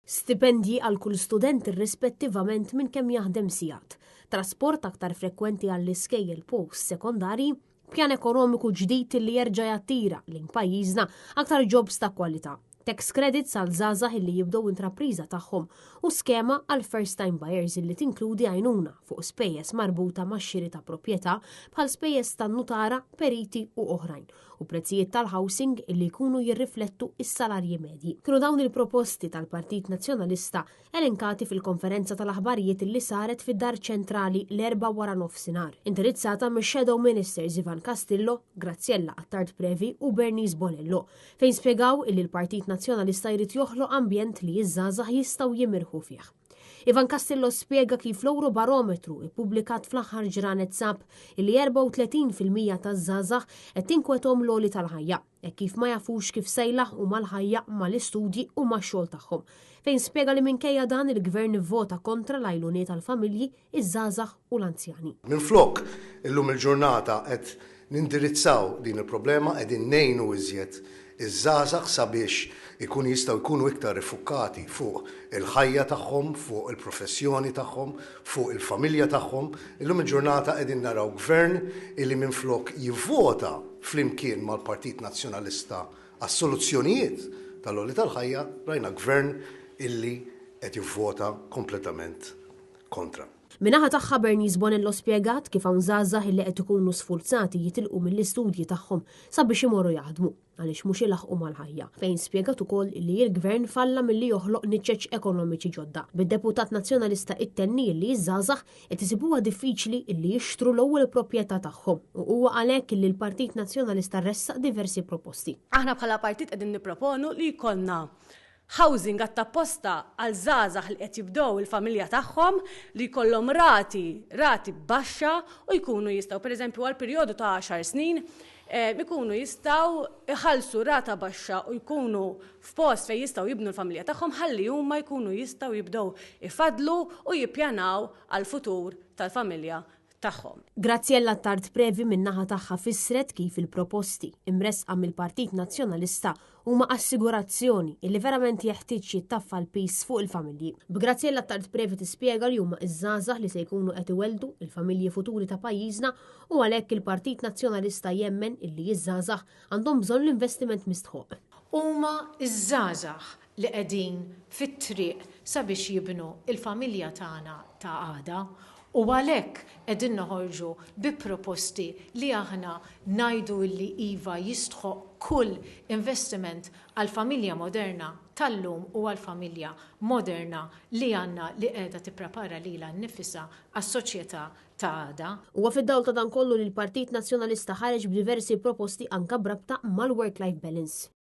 Stipendji għal kull student irrispettivament minn kemm jaħdem sigħat, trasport aktar frekwenti għall-iskejjel post sekondarji, pjan ekonomiku ġdid li jerġa' jattira lejn pajjiżna aktar jobs ta' kwalità, tax credits għal żgħażagħ illi jibdew intrapriża tagħhom u skema għal first time buyers illi tinkludi għajnuna fuq spejjeż marbuta max-xiri ta' proprjetà bħal spejjeż tan-nutara, periti u oħrajn u prezzijiet tal-housing li jkunu jirriflettu s-salarji medji. Kienu dawn il-proposti tal-Partit Nazzjonalista elenkati fil-konferenza tal-aħbarijiet li saret fid-Dar Ċentrali l-Erbgħa waranofsinhar, indirizzata mix-Shadow Ministers Ivan Castillo, Graziella Attard Previ u Bernice Bonello, fejn spjegaw illi l-Partit Nazzjonalista jrid joħloq ambjent li ż-żgħażagħ jistgħu jimirħu fih. Ivan Castillo spjega kif l-Eurobarometru ippubblikat fl-aħħar ġranet sab illi 34% taż-żgħażagħ qed tinkwethom l-għoli tal-ħajja, hekk kif ma jafux kif se jlaħħqu mal-ħajja, mal-istudji u max-xogħol tagħhom. Fejn spjega li minkejja dan il-Gvern ivvota kontra l-għajnuniet għall-familji, iż-żgħażagħ u l-anzjani. Minflok, illum il-ġurnata qed nindirizzaw din il-problema, qegħdin ngħinu iżjed iż-żgħażagħ sabiex ikunu jistgħu jkunu iktar iffukkati fuq il-ħajja tagħhom, fuq il-professjoni tagħhom, fuq il-familja tagħhom. Illum il-ġurnata qegħdin naraw Gvern illi minflok jivvota flimkien mal-Partit Nazzjonalista għas-soluzzjonijiet tal-għoli tal-ħajja, rajna Gvern illi qed jivvota kompletament kontra. Min-naħa tagħha Bernice Bonello spjegat kif hawn żgħażagħ illi qed ikunu sfurzati jitilqu mill-istudji tagħhom sabiex imorru jaħdmu għaliex mhux ilaħħqu mal-ħajja, fejn spjegat ukoll li l-Gvern falla milli joħloq niċeċ ekonomiċi ġodda. Bid-deputat Nazzjonalista ittenni li ż-żgħażagħ qed isibuha diffiċli illi jixtru l-ewwel proprjetà tagħhom u huwa għalhekk illi l-Partit Nazzjonalista ressaq diversi proposti. Aħna bħala partit qegħdin nipproponu li jkollna Housing għat-tapposta għal żgħażagħ li qed jibdew il-familja tagħhom, li jkollhom rati, rati baxxa u jkunu jistgħu, pereżempju għal perjodu ta' għaxar snin, ikunu jistgħu jħallsu rata baxxa u jkunu f'post fejn jistgħu jibnu l-familja tagħhom ħalli huma jkunu jistgħu jibdew ifaddlu u jippjanaw għall-futur tal-familja tagħhom. Graziella Attard Previ min-naħa tagħha fissret kif il-proposti imressqa mill-Partit Nazzjonalista huma assigurazzjoni illi verament jeħtieġ jittaffa l-piż fuq il-familji. B'Graziella Attard Previ tispjega li huma ż-żgħażagħ li se jkunu qed iwelldu il-familji futuri ta' pajjiżna u għalhekk il-Partit Nazzjonalista jemmen illi ż-żgħażagħ għandhom bżonn l-investiment mistħoqq. Huma ż-żgħażagħ li qegħdin fit-triq sabiex jibnu l-familja tagħna ta' għada u għalhekk qegħdin noħorġu bi proposti li aħna ngħidu illi iva jistħoqq kull investiment għall-familja moderna tal-lum u għall-familja moderna li għandna li qiegħda tipprepara lilha nnifisha għas-soċjetà ta' għada. Huwa fid-dawl ta' dan kollu li l-Partit Nazzjonalista ħareġ b'diversi proposti anke b'rabta mal-work-life balance.